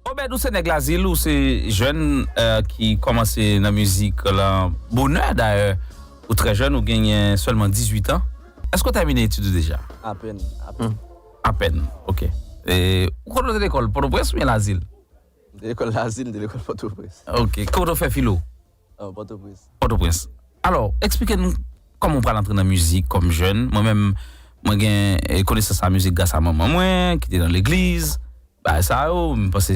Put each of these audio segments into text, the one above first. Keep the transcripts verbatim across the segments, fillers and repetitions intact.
Obed, ou se nèg Lazil, ou se jèn eh, ki kòmanse nan mizik lan bonè dayè. Ou trè jèn, ou genyen sèlman dizuit an. Èske w tèmine etid ou deja? Apèn, apèn. Apèn, ok. E, ou kote w te lekòl, Pòtoprens oubyen Lazil? M te lekòl Lazil, m te lekòl Pòtoprens. Ok, kote w fè filo? An Pòtoprens. Pòtoprens. Alò, eksplike n kòman w pral antre nan mizik kòm jèn. Mwen menm, mwen gen eh, konesans a mizik gras a manman mwen, ki te nan legliz. Bagay sa yo, m panse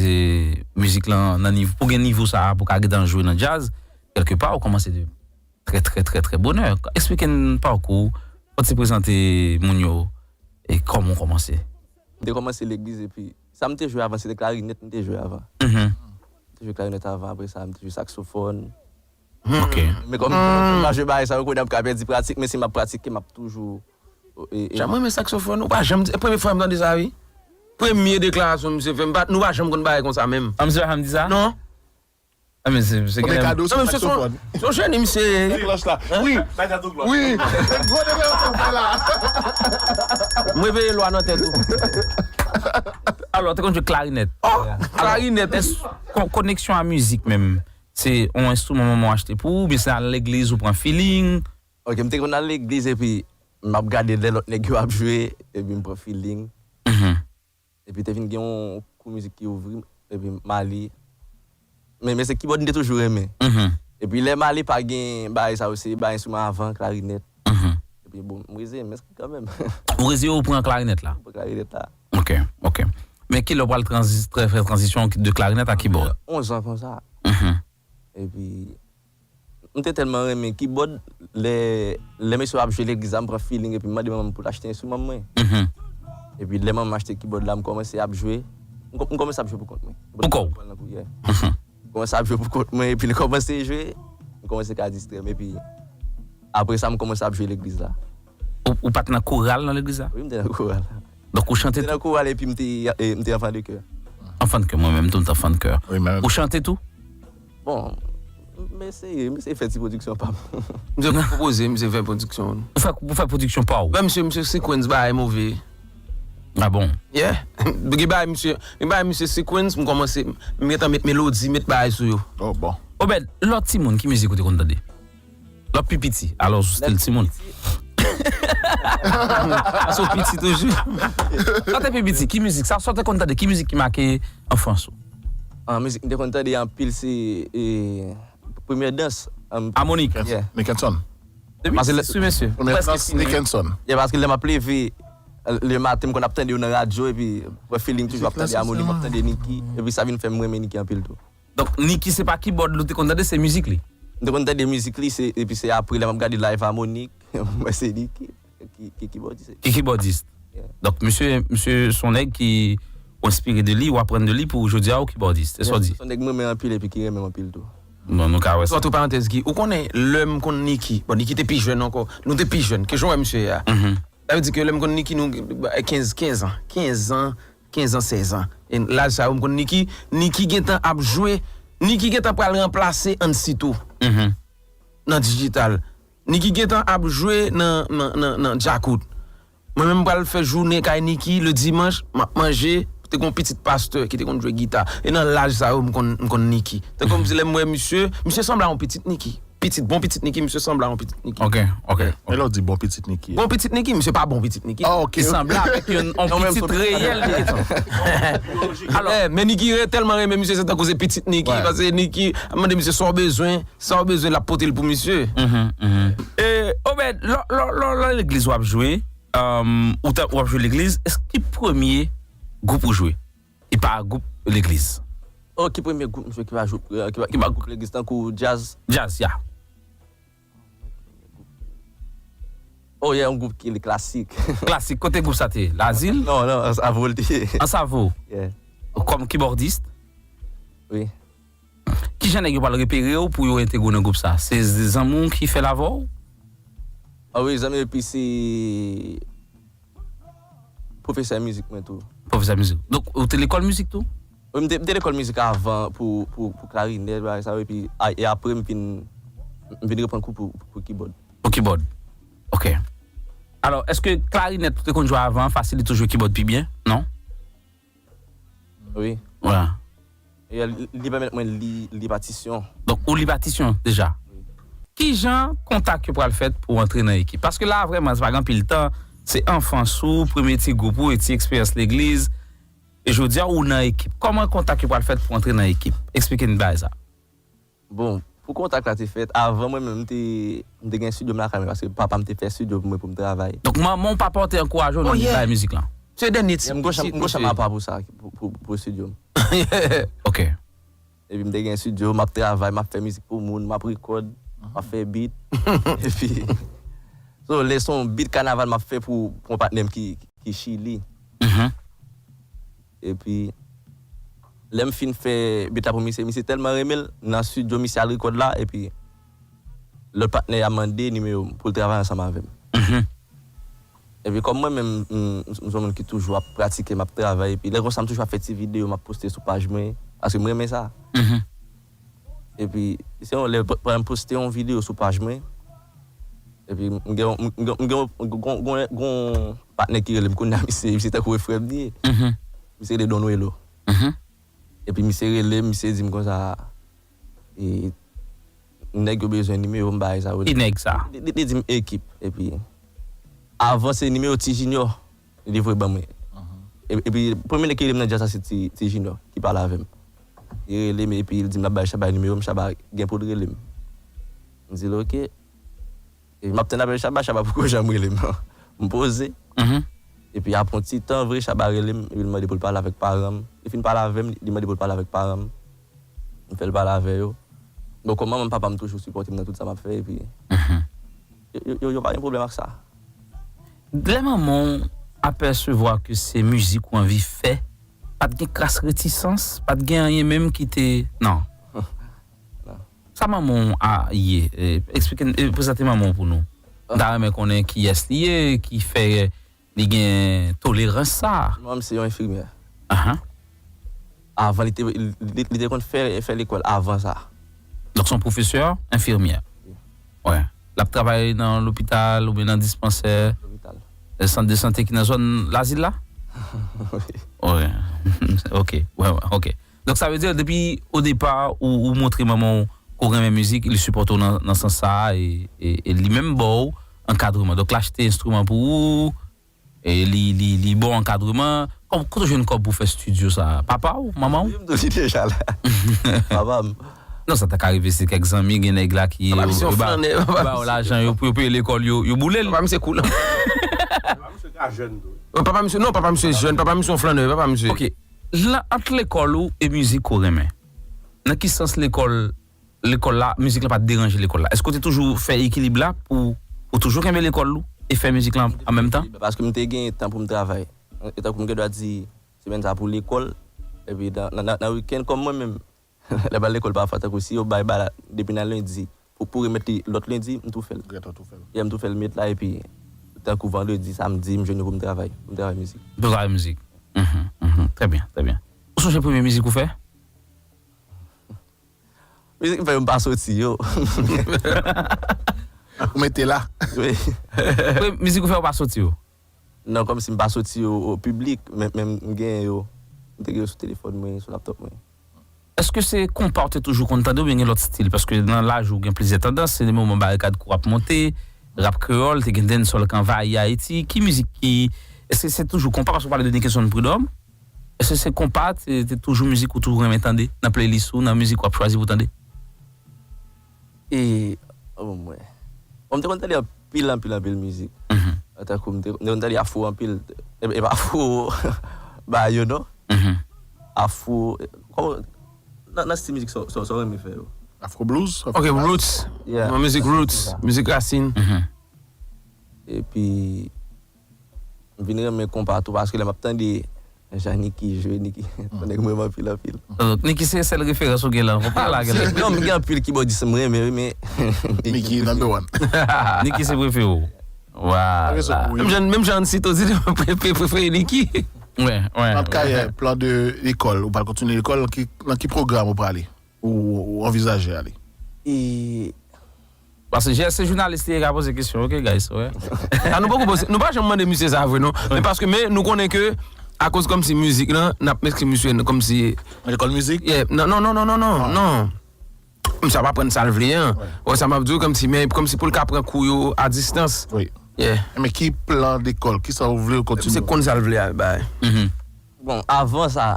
mizik lan nan nivo, pou gen nivo sa a, pou ka gentan jwe nan djaz, kèlkepa, ou kòmanse de trè, trè, trè, trè bonè. Eksplike n pakou w, fò w ti prezante moun yo e kòman w kòmanse. M te kòmanse legliz epi sa m te jwe avan, se te klarinèt m te jwe avan. M te jwe klarinèt avan, apre sa, m te jwe saksofòn. Ok. Men kòm m pa jwe bagay sa yo, kounye a m ka pèdi pratik, men si m ap pratike, m ap toujou. E, e, Jan mwen renmen saksofòn, ou pa janm di, e premye fwa m tande sa, wi. Premye deklarasyon misye fè, m pa, nou pa janm konn bagay konsa menm. An, misye pa janm di sa? Non. Ah, men se, se Premye kado se Non, men se son, saksofòn. Se yon jeni, misye. Klòch la. Wi. Bay dat ou glòt. Wi. Gwo demen yon fè la. Mwen veye lwa nan tèt ou. Alò, te konn jwe klarinèt. Oh, klarinèt. Èske kon- koneksyon a mizik menm, se yon enstriman manman w achte pou ou, oubyen se al legliz ou pran feeling? Ok, m te konn al legliz epi m ap gade lè lòt nèg yo ap jwe, epi m pran feeling. Mhm. Epi te vin gen yon kou mizik ki ouvri, epi m ale. Men, men se kibòd m te toujou renmen. Mhm. Epi lè m ale pa gen bagay sa yo, se bagay enstriman avan, klarinèt. Mhm. Epi bon, m reze, men kanmenm. Ou reze ou pran klarinèt la? M pran klarinèt la. Ok, ok. Men kilè w pral tranzi, trè- fè tranzisyon de klarinèt a kibòd? Onz an konsa. Mhm. Epi, m te tèlman renmen kibòd, lè, lè mesye yo ap jwe legliz la, m pran feeling epi m mande manman m pou l achte enstriman mwen. Mhm. Epi, lè manman m achte kibòd la, m kòmanse ap jwe. M kò- m kòmanse ap jwe pou kont mwen. Pou kò w? Kibòd la nan kouyè. Mhm. M kòmanse ap jwe pou kont mwen, epi l kòmanse jwe, m kòmanse ka distrè m, epi apre sa, m kòmanse ap jwe legliz la. Ou, ou pa t nan koral nan legliz la? Wi, m te nan koral. Donk, ou chante tou? M te nan koral epi m te, e, m te enfant de chœur. Enfant de chœur, mwen menm tou, m te enfant de chœur. Wi, mwen menm. Ou chante tou? Bon, m eseye, m eseye fè ti pwodiksyon pa m. Misye pwopoze, misye fè pwodiksyon. Ou fè, ou fè pwodiksyon pa w? Mwen, misye, misye sequence bagay move. Ah bon? Yeah. Gen bagay misye, gen bagay misye sequence, m kòmanse, m gentan met melodi, met bagay sou yo. Oh, bon. Obed, lè w timoun, ki mizik ou te konn tande? Lè w pi piti, alò, ou still timoun. Paske w piti toujou. Lè w te pi piti, ki mizik? Sa, sa w te konn tande? Ki mizik ki make anfans ou? Ah, mizik m te konn tande anpil, se, e, Premyè Dans. Amonik. Yeah. Nickenson. Paske lè, wi, mesye. Premyè Dans, Nickenson. Yeah, paske lè m ap leve, lè maten, m konn ap tande yo nan radyo, epi, wè, feeling toujou ap tande Amonik, m ap tande Nicky, epi sa vin fè m renmen Nicky anpil tou. Donk, Nicky se pa kibòd li w te konn tande, se mizik li? M te konn tande mizik li, se, epi se apre lè m ap gade live Amonik, m wè se Nicky ki, ki kibòdis. Ki kibòdis. Yeah. Donk, misye, misye se yon nèg ki ou enspire de li, ou aprann de li pou jodi a ou kibòdis. Se sa w di? Yeah, se yon nèg mwen renmen anpil epi ki renmen m anpil tou. Bon, nou ka wè sa. Antre parantèz, Guy, ou konnen lè m konn Nicky, bon, Nicky te pi jèn ankò, nou te pi jèn, ke jan w wè misye ye a. Mhm. Sa vle di ke lè m konn Nicky, nou, eh, kenz, kenz an, kenz an, kenz an, sèz an. E laj sa yo, m konn Nicky, Nicky gentan ap jwe, Nicky gentan pral ranplase Ansito. Mhm. Nan dijital. Nicky gentan ap jwe nan, nan, nan, nan Djakout. Mwen menm, m pral fè jounen kay Nicky, le dimanch, m ap manje, te gon pitit pastè ki te konn jwe gita. E nan laj sa yo, m konn, m konn Nicky. Te kòmsi lè m wè misye, misye sanble a yon pitit Nicky. Pitit, bon pitit Nicky, misye sanble a yon pitit Nicky. Ok, ok, ok. Men lè w di bon pitit Nicky. Bon pitit Nicky, misye pa bon pitit Nicky. Ah, ok, ok. Li sanble avèk yon, yon pitit reyèl Nicky. Alò, eh, men Nicky re-, tèlman renmen misye, se tankou se pitit Nicky, paske Nicky ap mande misye sa w bezwen, sa w bezwen, l ap pote l pou misye. Mhm, mhm. E, Obed, lò, lò, lò, lò legliz w ap jwe, um, ou ta, w ap jwe legliz, èske ki premye gwoup ou jwe? Ki pa gwoup legliz. Oh, ki premye gwoup misye ki pa jwe, eh, ki pa, ki pa gwoup legliz tankou djaz? Djaz, ya. Oh, yeah, yon gwoup ki klasik. Klasik, kote gwoup sa te ye? Lazil? Non, non, Ansavo l te ye. Ansavo? Yeah. Kòm kibòdis? Wi. Kijan nèg yo pral repere w pou yo entegre w nan gwoup sa? Se zanmi w ki fè l avè w? Ah wi, zanmi, epi se pwofesè mizik mwen tou. Pwofesè mizik. Donk, ou te lekòl mizik tou? Wi, m te, m te lekòl mizik avan pou, pou, pou klarinèt, bagay sa yo, epi a, e apre m vin, m vin reprann kou pou, pou kibòd. Pou kibòd. Ok. Alò, èske klarinèt ou te konn jwe avan, fasilite ou jwe kibòd pi byen? Non? Wi. Vwala. E li, li pèmèt mwen li, li patisyon. Donk, ou li patisyon deja. Ki jan kontak yo pral fèt pou antre nan ekip? Paske la, vrèman, se pa gen anpil tan. Se anfans ou, premye ti gwoup ou, e ti eksperyans legliz. E jodi a, ou nan ekip. Kòman kontak yo pral fèt pou antre nan ekip? Eksplike n bagay sa. Bon, pou kontak la te fèt, avan mwen menm, m te, m te gen estidyo m lakay mwen, paske papa m te fè estidyo pou mwen pou m travay. Donk, manman w, papa w te ankouraje w nan bay mizik lan? Se dènye ti, m gon chanm, m gon chanm apa pou sa, pou, pou, pou estidyo m. Ok. Epi m te gen estidyo, m ap travay, m ap fè mizik pou moun, m ap rekòd, m ap fè beat. Epi, so, lè se yon beat kanaval m ap fè pou, pou yon patnè m ki, ki Chili. Mhm. Epi, lè m fin fè beat la pou misye, misye tèlman renmen l, nan estidyo misye al rekòd la, epi lòt patnè a mande nimewo m pou l travay ansanm avè m. Mhm. Epi kòm mwen menm, m, m, m se yon moun ki toujou ap pratike, m ap travay, epi lè konsa m toujou ap fè ti videyo, m ap poste sou paj mwen, paske m renmen sa. Mhm. Epi, se yon lè, pa, pa, m poste yon videyo sou paj mwen, epi m gen, m gen, m gen, gon, gon, gon patnè ki rele m kounye a, misye, misye tankou frè m li ye. Mhm. Misye rele Don Welo. Mhm. Epi misye rele m, misye di m konsa, e, nèg yo bezwen nimewo m, bagay sa yo. Ki nèg sa? Li, li, li di m ekip. Epi, avan se nimewo Ti Junior, li voye ban mwen. E, epi, premye nèg ki rele m nan djaz la se Ti, Ti Junior, ki pale avè m. Li rele m, epi li di m l ap bay Shabba nimewo m, Shabba gen pou l rele m. M di l, "Ok." Epi m ap tann apèl Shabba, Shabba poko janm rele m, non. M poze. Mhm. Epi apre yon ti tan vre, Shabba rele m, epi l mande pou l pale avèk paran m. Li fin pale avè m, li mande pou l pale avèk paran m. M fè l pale avè yo. Bon, kòm manman m, papa m toujou sipòte m nan tout sa m ap fè, epi, mhm, yo, yo, yo, yo pa gen pwoblèm ak sa. Lè manman w apèsevwa ke se mizik ou anvi fè, pa t gen kras retisans, pa t gen anyen menm ki te, non. Non. Sa manman w a ye? E, eksplike n, e, prezante manman w pou nou. M ta renmen konnen kiyès li ye, ki fè li gen tolerans sa. Manman m se yon enfimyè. Ahan. Avan, li te, li, li, li te konn fè, fè lekòl avan sa. Donk, se yon pwofesè, enfimyè. Wi. Wi. L ap travay nan lopital oubyen nan dispansè? Lopital. E sant de sante ki nan zòn Lazil la? Wi. Wi. Ok. Wi, wi, ok. Donk, sa vle di, depi o depa, ou, ou montre manman w ke w renmen mizik, li sipòte w nan, nan sans sa a, e, e, e li menm ba w ankadreman. Donk, l achte enstriman pou ou, e li, li, li ba w ankadreman. Kòm, kote w jwenn kòb pou fè estidyo sa a? Papa w, manman w? Wi, m tou li deja la. Papa m. Non, sa ta ka rive, se kèk zanmi, gen nèg la ki, papa misye yon flannè, papa misye ba yo lajan, yo, pou yo peye lekòl, yo, yo boule l. Papa misye koul. Papa misye ka jèn tou. Papa misye, non, papa misye jèn, papa misye yon flannè, papa misye. Ok. Lan, ant lekòl ou e mizik ou renmen, nan ki sans lekòl, lekòl la, mizik la pa t deranje lekòl la? Èske w te toujou fè ekilib la pou ou toujou kenbe lekòl ou e fè mizik la an menm tan? Paske m te gen tan pou m travay. E tankou m gen dwa di, semèn sa pou lekòl, epi nan, nan, nan, nan wikenn, kòm mwen menm, lè m al lekòl pafwa, tankou si yo bay bagay la depi nan lendi, pou, pou remèt li lòt lendi, m tou fè l. Gentan tou fè l. Yeah, m tou fè l met la, epi tankou vandredi, samdi, m jwenn yo pou m travay, pou m travay mizik. Pou travay mizik. Mhm, mhm. Trè byen, trè byen. Ou sonje premye mizik ou fè? Mizik m fè yo, m pa soti yo. Ou mete la. Wi. Premye mizik ou fè, ou pa soti yo? Non, kòmsi m pa soti yo o piblik, men, men m gen yo. M te gen yo sou telefòn mwen, sou laptòp mwen. Èske se konpa w te toujou konn tande oubyen gen lòt estil? Paske nan laj ou gen plizyè tandans, se de moman barikad kou ap monte, rap kreyòl, te gen dancehall k anvayi Ayiti. Ki mizik ki, èske se toujou konpa? Paske w pale de Nickeson Prud'homme. Èske se konpa, te, te toujou mizik ou toujou renmen tande nan playlist ou, nan mizik w ap chwazi pou tande? E, oh, mwen. Bon, m te konn tande anpil, anpil, anpil mizik. Mhm. Tankou m te, m te konn tande afro anpil. E, e pa afro ba yo, non. Mhm. Afro, kòman, nan, nan stil mizik sa, sa, sa w renmen fè yo? Afro blues? Ok, roots. Yeah. Nan mizik roots, mizik rasin. Mhm. Epi, m vin renmen konpa tou, paske lè m ap tande jan Nicky jwe, Nicky, nèg m renmen anpil, anpil. Donk, Nicky se sèl referans ou gen la. Fò pa lage l. Non, m gen anpil kibòdis m renmen, wi, men Nicky number one. Nicky se prefere w. Vwala. Menm jan, menm jan Ansito di, prefere, prefere Nicky. Wi, wi. Nan kayè, plan de lekòl, ou pral kontinye lekòl, ki, nan ki pwogram ou prale? Ou, ou anvizaje ale? E Paske J S se jounalis li ye, ka poze kesyon, ok, guys, wè. A, nou poko poze, nou pa janm mande misye sa vre, non. Men paske, men nou konnen ke akoz kòmsi mizik lan, n ap meske misye kòmsi. Lekòl mizik? Yeah, non, non, non, non, non, non, non. Misye ap aprann sa l vle an. Wè sa m ap di w, kòmsi, men kòmsi pou l ka pran kou yo a distans. Wi. Yeah. Men ki plan lekòl, kisa ou vle w kontinye? Se konn sa l vle al bay. Bon, avan sa,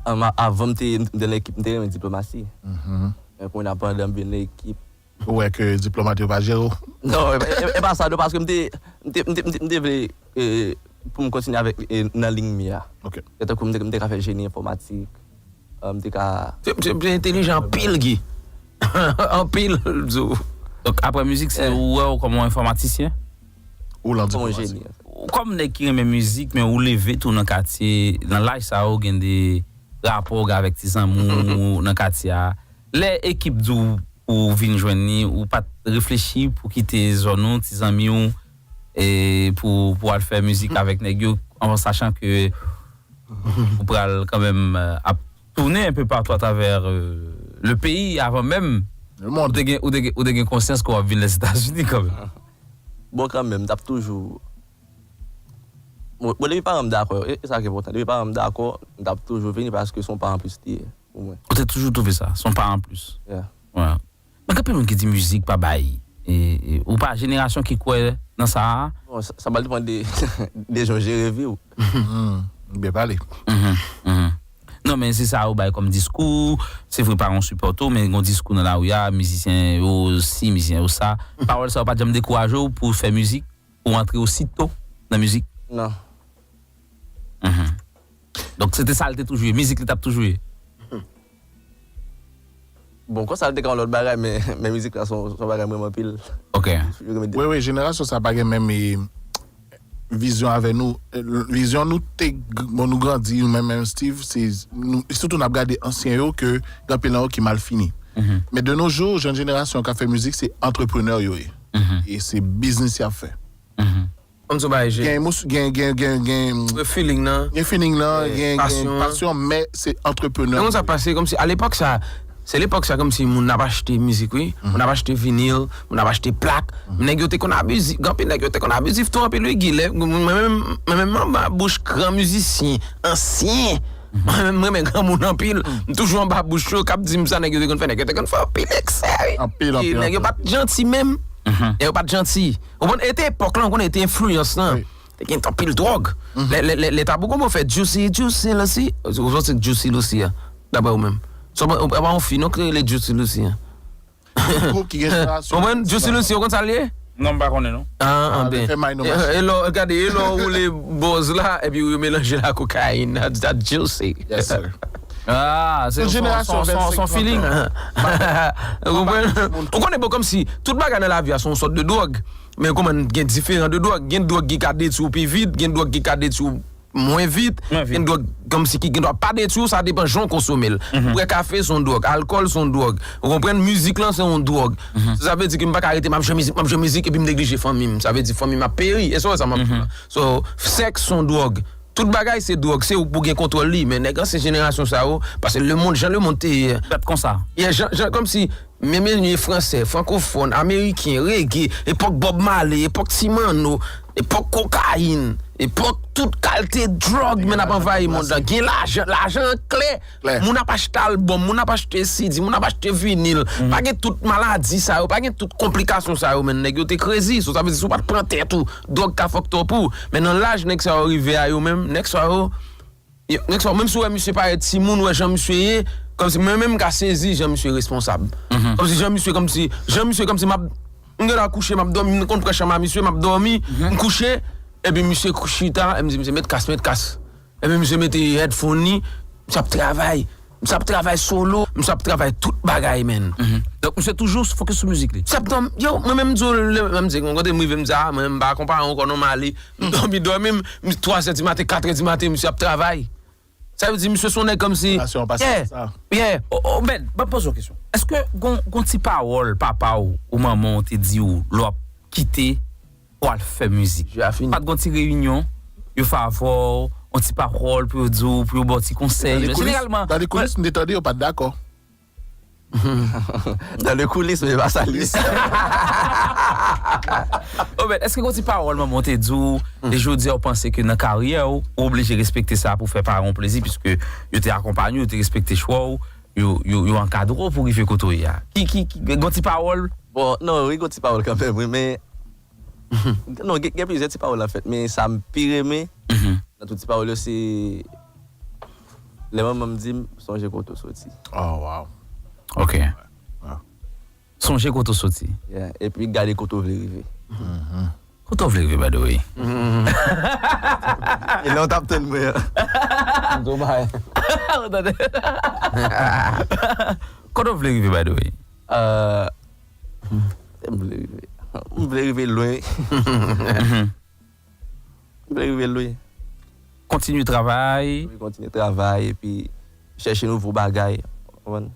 um, avan m te, m te nan ekip, m te renmen diplomasi. Men kounye a pandan m vin nan ekip, Ou wè ke diplomat yo pa jere w? Non, e, e, e pa sa, non, paske m te, m te, m te, m te, m te vle e, pou m kontinye avèk e, nan liy m ye a. Ok. Se tankou m te, m te ka fè jeni enfòmatik, e, m te ka. Se, se, se entelijan anpil, Guy. Anpil, m di w. Donk, apre mizik, se ou wè w kòm yon enfòmatisyen? Ou lan diplomat. Kòm yon jeni. Kòm nèg ki renmen mizik, men ou leve tou nan katye, nan laj sa yo, gen de rapò ou gen avèk ti zanmi w nan katye a. Lè ekip di w pou w vin jwenn li, ou pa t reflechi pou kite zòn ou, ti zanmi w, e pou, pou w al fè mizik avèk nèg yo, an sachan ke ou pral kanmenm ap tounen un peu partout à travers le pays avan menm ou te gen, ou te gen, ou te gen konsyans ke w ap vin Lèzetazini kanmenm. Bon, kanmenm, m t ap toujou. Bon, bon, depi paran m dakò, e, e sa ki enpòtan. Depi paran m dakò, m t ap toujou vini paske se yon pa anplis li ye pou mwen. Ou te toujou twouve sa, se yon pa anplis. Yeah. Wè. Men gen anpil moun ki di mizik pa bay. E, e, ou pa jenerasyon ki kwè nan sa a? Bon, sa, sa pral depann de, de jan w jere vi w. Hmm, byen pale. Non, men se sa yo bay kòm diskou. Se vre, paran w sipòte w, men gen diskou nan lari a, mizisyen yo si, mizisyen yo sa. Pawòl sa yo pa t janm dekouraje w pou w fè mizik, pou w antre osito nan mizik? Non. Donk, se te sa l te toujou ye, mizik li t ap toujou ye. Bon, konsa l te ka yon lòt bagay, men, men mizik la se yon, se yon bagay m renmen anpil. Ok. Wi, wi, jenerasyon sa pa gen menm e, vizyon avè nou. E, vizyon nou te, bon, nou grandi, nou menm, menm Steve, se, nou, sitou n ap gade ansyen yo ke gen anpil nan yo ki mal fini. Men de nos jours, jèn jenerasyon k ap fè mizik, se antreprenè yo ye. E se biznis y ap fè. Kòmsi w bay je. Gen, gen, gen, gen, gen, gen feeling nan. Gen feeling nan, gen, gen pasyon, men se antreprenè. Gen moun sa pase kòmsi, alepòk sa, se lepòk sa kòmsi moun ap achte mizik, wi. Moun ap achte vinil, moun ap achte plak. Nèg yo te konn abizif, gen anpil nèg yo te konn abizif tou anpil, wi, Guy. Lè, mwen menm, mwen menm, m anba bouch gran mizisyen, ansyen. Mwen menm, m renmen granmoun anpil. M toujou anba bouch yo, k ap di m sa nèg yo te konn fè. Nèg yo te konn fè anpil eksè, wi. Anpil, anpil. Nèg yo pa t janti menm. Nèg yo pa t janti. Ou konprann? E te epòk lan, ou konnen, e te enfliyans lan. Te gen anpil dwòg. Lè, lè, lè, lè Taboukoumo fè Juicy, Juicy Lucy, ou santi Juicy Lucy a, daprè ou menm? Se pa, e pa yon fi non ki rele Juicy Lucy a. Gwoup ki gen jenerasyon. Ou konprann? Juicy Lucy, ou konn sa l ye? Non, m pa konnen non. Ah, ah, ben. E lò, gade, e lò ou woule bòz la, epi ou melanje l ak kokayin, that's, that's Juicy. Yes, sir. Ah, se yon, se yon, se yon feeling. Ou konprann? Ou konnen, bon, kòmsi tout bagay nan lavi a se yon sòt de dwòg. Men kòman gen diferan de dwòg. Gen dwòg ki ka detwi w pi vit, gen dwòg ki ka detwi w mwen vit, gen dwòg kòmsi ki gen dwa pa detwi w, sa depann jan w konsome l. Bwè kafe se yon dwòg, alkòl se yon dwòg. Ou konprann? Mizik lan se yon dwòg. Sa vle di ke m pa ka rete m ap jwe mizik, m ap jwe mizik epi m neglije fanmi m. Sa vle di fanmi m ap peri. E sa w wè sa m ap di w la. So, sèks se yon dwòg. Tout bagay se dwòg, se ou k pou gen kontwòl li. Men nèg ansyen jenerasyon sa yo, paske lemonn, jan lemonn te ye. Bat konsa. Yeah, jan, jan, kòmsi, men menye fransè, frankofòn, ameriken, rege, epòk Bob Marley, epòk Ti Manno, epòk kokayin, epòk tout kalte dwòg, men ap anvayi mond lan. Gen lajan, lajan an klè. Moun ap achte albòm, moun ap achte C D, moun ap achte vinil. Pa gen tout maladi sa yo, pa gen tout konplikasyon sa yo, men nèg yo te crazy. So, sa vle di, si w pa t pran tèt ou, dwòg ka fucked up ou. Men nan laj nèg sa yo rive a yo menm, nèg sa yo, yo, nèg sa yo, menm si w wè misye parèt timoun, w wè jan misye ye, kòmsi mwen menm m ka sezi jan misye responsab. Kòmsi jan misye, kòmsi, jan misye, kòmsi m ap, m gen dwa kouche, m ap dòmi, m konn pran chanm a misye, m ap dòmi, m kouche, epi misye kou-, chita, e m di misye, "Met kas, met kas." Epi misye mete headphone li, misye ap travay. Misye ap travay solo, misye ap travay tout bagay, man. Donk, misye toujou fokis sou mizik li. Misye ap dòmi, yo, mwen menm m di w, lè, lè m di, yon kote m rive, m di, "Ah, mwen menm m pa konpare ankò non, m ale." M dòmi, dòmi, m, m, twa zè di maten, kat è di maten, misye ap travay. Sa vle di, misye se yon nèg kòmsi. Jenerasyon an pase sa. Yeah. Oh, oh, Ben, ban m poze w kesyon. Èske gon, gon ti pawòl papa w ou manman w te di w lè w ap kite pou al fè mizik? Jeu a fini. Pa t gon ti reyinyon, yo fè avè w, yon ti pawòl pou yo di w, pou yo ba w ti konsèy? Jeneralman, dans les coulisses, m te tande yo pa t dakò. Dans le coulis, men pa sa li. Obed, èske gon ti pawòl manman w te di w, e jodi a w panse ke nan karyè w, ou oblije respekte sa pou fè paran w plezi, piske yo te akonpanye w, yo te respekte chwa w, yo, yo, yo ankadre w pou rive kote w ye a? Ki, ki, ki, gon ti pawòl? Bon, non, wi, gon ti pawòl kanmenm, wi, men non, gen, gen plizyè ti pawòl an fèt, men sa m pi renmen nan tout ti pawòl yo, se lè manman m di m, "Sonje kote w soti." Oh, wow. Ok. Sonje kote w soti. Yeah. Epi gade kote w vle rive. Kote w vle rive, by the way? E lè w t ap tann mwen an. M di w bagay. Kote w vle rive, by the way? Euh, m vle rive. M vle rive lwen. M vle rive lwen. Kontinye travay. Wi, kontinye travay epi chèche nouvo bagay. Konprann?